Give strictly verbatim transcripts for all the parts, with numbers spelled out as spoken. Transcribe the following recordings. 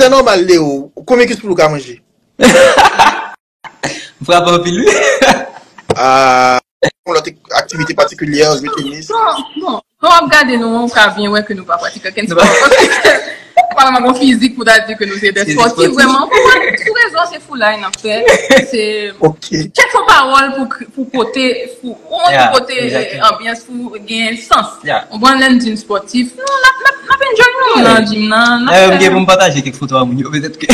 tan nòmal, Leo, konbyen kis poul ou ka manje? M frape anpil, wi. Ah, yon lòt aktivite patikilyè, jwe tenis. Bon, bon. Bon, w ap gade nou, ou ka byen wè ke nou pa pratike okenn spò. Paske pa nan yon fizik pou ta di ke nou se de spòtif, vrèman. Pou mwen, sou rezo, se foulay n ap fè. Se Ok. Kèk fo pawòl pou, pou pote, pou, pou pote anbyans, pou gen sans. Ou konprann, lè n di n spòtif, nou, n ap, n ap, n ap enjoy nou nan gym nan, n ap Dayè, m gen pou m pataje kèk foto a moun yo, petèt ke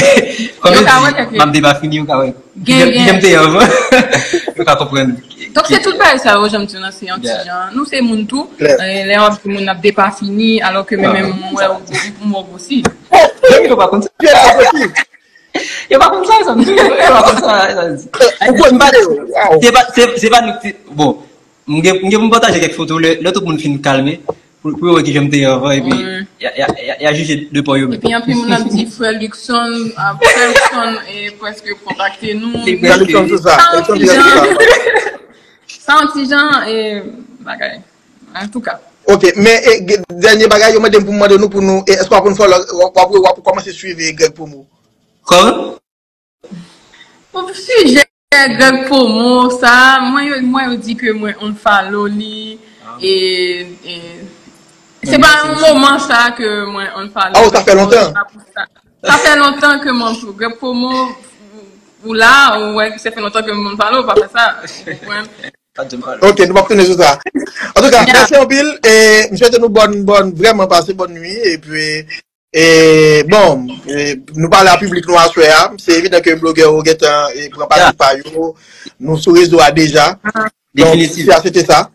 kòm yo di, m ap depa fini, yo ka wè. Gen, gen. Jan m te ye anvan. Yo ka konprann. Donk, se tout bagay sa yo, jan m di w nan, se yon ti jan. Nou se moun tou. Eh, lè w ap di moun ap depa fini, alò ke mwen menm, m wè w gwo, m wè w gwosi. Yo pa konn sa. Yo pa konn sa, sa m di. Yo pa konn sa, sa m di. Se pa, se, se pa nou ki te, bon, m gen, m gen pou m pataje kèk foto lè, lè tout moun fin kalme. Pou, pou yo wè kijan m te ye anvan, epi y a, y a, y a, y a jije de pa yo menm. Epi anpil moun ap di frè Luckson, ah, frè Luckson, eh, prèske kontakte nou. Frè Luckson, se sa. Luckson, se sa. Sa yon ti jan, eh, bagay. Antouka. Ok, men eh, dènye bagay, yo mande m pou m mande nou, pou nou, eh, èske w ap follow, w ap, w ap, w ap kòmanse swiv eh, Greg Pomo? Kòman? Pou sijè Greg Pomo sa, mwen yo, mwen yo di ke mwen unfollow li, e, e se pa yon moman sa ke mwen unfollow. Ah, sa fè lontan. Sa fè lontan ke mwen unfollow Greg Pomo, ou la, ou wè, sa fè lontan ke mwen unfollow, pa fè sa. Ou konprann? Ok, nou p ap tounen sou sa. Antouka, mèsi anpil. E m swete nou bòn, bòn, vrèman pase bòn nwi. Epi, e, bon, e, nou pale a piblik nou aswè a. Se evidan ke blogè yo gentan e, pran pati pa yo. Nou sou rezo a deja. Donk, se a se te sa.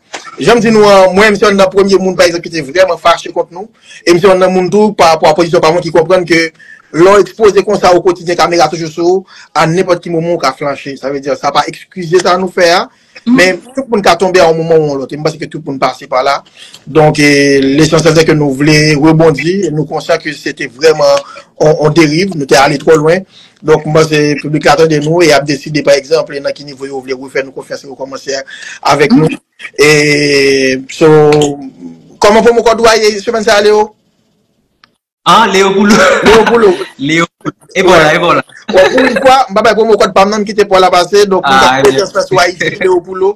Jan m di nou an, mwen, m se youn nan premye moun, pa egzanp, ki te vrèman fache kont nou. E m se youn nan moun tou, pa rapò a pozisyon pa mwen, ki konprann ke lè w ekspoze konsa o kotidyen, kamera toujou sou ou, a nenpòt ki moman ou ka flanche. Sa vle di, sa pa eskize sa nou fè a, men tout moun ka tonbe a yon moman ou yon lòt. E m panse ke tout moun pase pa la. Donk, e, lesansyèl se ke nou vle rebondi. E nou konsyan ke se te vrèman on, on deriv. Nou te ale twò lwen. Donk, m panse piblik la tande nou e y ap deside, pa egzanp, nan ki nivo yo vle refè nou konfyans e rekòmanse avèk nou. E, so, kòman pwomo kòd ou a ye semèn sa a, Leo? Ah, Leo Poulo. Leo Poulo. Leo Poulo. E bò la, e bò la. Bon, pou yon fwa, m pa bay pwomo kòd pa m nan, m kite Paul la pase, donk, moun k ap mete an sou Ayiti, Leo Poulo.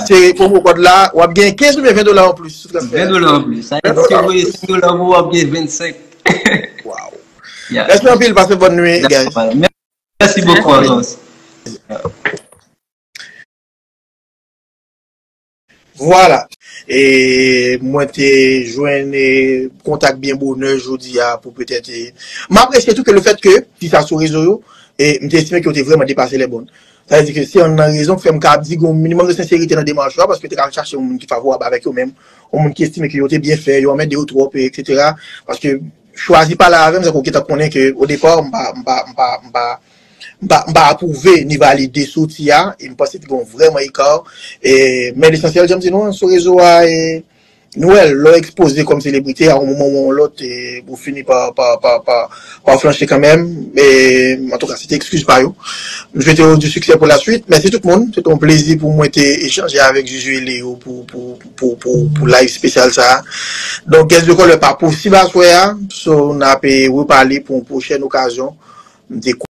Se pwomo kòd la, w ap gen kenz oubyen ven dola anplis sou transfè. Ven dola anplis. Sa vle di, si w voye senk dola pou w, w ap gen vennsenk. Wow. Mèsi anpil, pase bòn nwi, guys. Mèsi bokou, Alphonse. Vwala. E mwen te jwenn e, kontak byen bonè jodi a pou petèt. E, m apresye tou ke lefèt ke, di sa sou rezo yo, e m te estime ke yo te vrèman depase lè bòn. Sa vle di ke se youn nan rezon k fè m ka ap di gen yon minimòm de senserite nan demach yo a, paske yo te ka al chache yon moun ki favorab avèk yo menm, yon moun ki estime ke yo te byen fè, yo anmède yo twòp, e etsetera. Paske chwazi pale avè m, se ke w gentan konnen ke o depa, m pa, m pa, m pa, m pa, m pa, m pa apwouve ni valide soti a, e m panse te gen yon vrèman eka. E, men lesansyèl, jan m di nou an, sou rezo a, e, nou wè, lè w ekspoze kòm selebrite, a yon moman ou yon lòt, e, ou fini pa, pa, pa, pa, pa flanche kanmenm. E, antouka, se te ekskiz pa yo. M swete yo di siksè pou laswit. Mèsi tout moun. Se te yon plezi pou mwen te echanje avèk Juju e Leo pou, pou, pou, pou, pou live espesyal sa a. Donk, Guest de Color pa posib aswè a. So, n ap, e, repale pou yon pwochèn okazyon. M te